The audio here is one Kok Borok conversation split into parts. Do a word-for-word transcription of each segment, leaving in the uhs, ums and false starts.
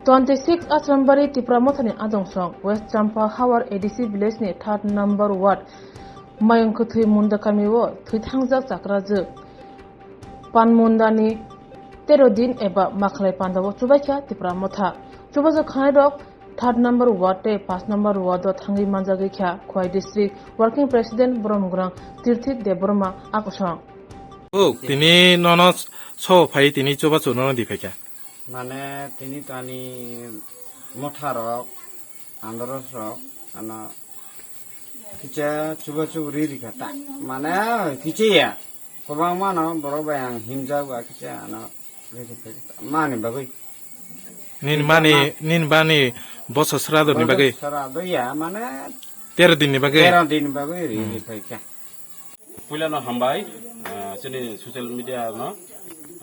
Twenty six Asrambari Tipra Mothani Adongsong, West Champa Hawar A D C village ni third number ward, Mayung Kwthwi Munda kamio thwi thangjak chakrajwk Pan Mundani tero din eba makhlai pandao chubaikha Tipra Motha. Chubajwk khwnairok third number ward tei paanch number ward o thangwi manjagwi kha Khowai District Working President Boromgrang Tirthi Debbarma akosong. O, tini nono so phai tini chubachu nono di phaikha. Mane tini tani motharok, andorosrok, ano kicha chubachu ri rikha ta. Mane kicha ya. Kwbangma no borok bai ang himjak ba kicha ano ri rikha ta. Mani bagwi. Nin mani, nin bani boso srado ni bagwi. Srado ya, mane tero din ni bagwi. Tero din bagwi ri rikha. Puila no hambai, ah, chini social media no,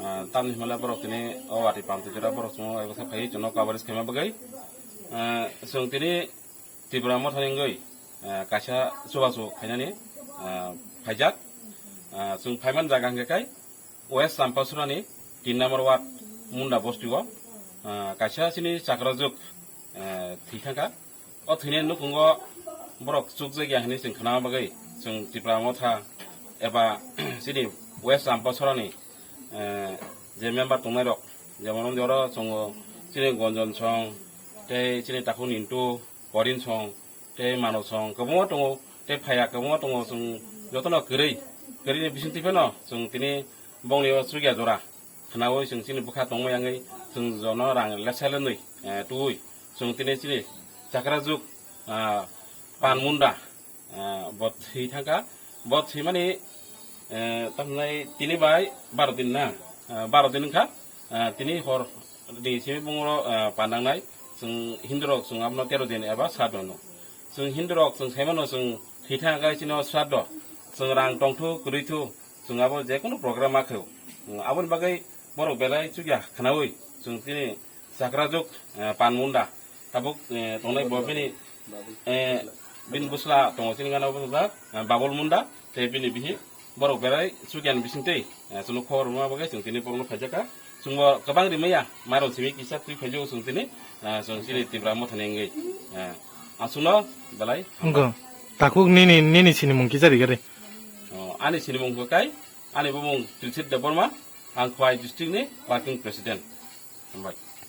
ah, tamni hwnba borok tini o watwi pamtwi jora borok chwngno ebo khe phaiwi chwngno coverage khaima bagwi. Ah, chwng tini Tipra Mothani wngwi, ah, kaisa chubachu khainani, ah, phaijak. Ah, chwng phaiman jaga hwnkhe kai West Champasurani tin number ward Munda bosti o, ah, kaisa chini chakrajwk, ah, thwi thangkha. O thwinani nukhungo borok chukjakya hinwi chwng khnama bagwi chwng Tipra Motha eba chini West Champasurani, eh, je member tongnairok, jemon wngdi oro chwng chini Gonjon song, tei chini Takhuk Nintu, Korin song, tei Mano song kwbangma tongo, tei phaiya kwbangma tongo, chwng jotono kwrwi, kwrwini bisingtwi phano chwng tini bongni o chukya jora khnaui chwng chini bwkha tongma yangwi chwng jono rang lesa lenwi, eh, twiwi chwng tini chini chakrajwk, ah, Pan Munda, ah, bo thwi thangkha. Bo thwimani, eh, tamhinai tini bai baro din na, ah, baro din wngkha. Ah, tini hor ni simi bungro, ah, pandangnai chwng Hindu rok chwng abono tero din eba sat rwno. Chwng Hindu rok chwng saimano chwng thwi thangkha chini o sat do. Chwng rang tongthu kwrwithu. Chwng abo je kunu program ma khaio. Chwng aboni bagwi borok belai chukya khnaui chwng tini chakrajwk, eh, Pan Munda. Tabuk, eh, tongnai bo bini, eh, bini bwsla tongo chini gana bwsajak, eh, Babul Munda. Tei bini bihi borok belai chukya ni bisingtwi, eh, chwngno khobor rwma bagwi chwng tini borokno phaijakha. Chwngbo kwbang rimaya, mairum simi kisa twi phaijago chwng tini, eh, chwng chini Tipra Mothani wngwi. Eh, aswkno belai hambai. Wngkha. Takhuk nini, nini sinimung kisa rigari. Oh, ani sinimung bo kai, ani bumung Trilsit Debbarma, ang Khowai district ni working president. Hambai.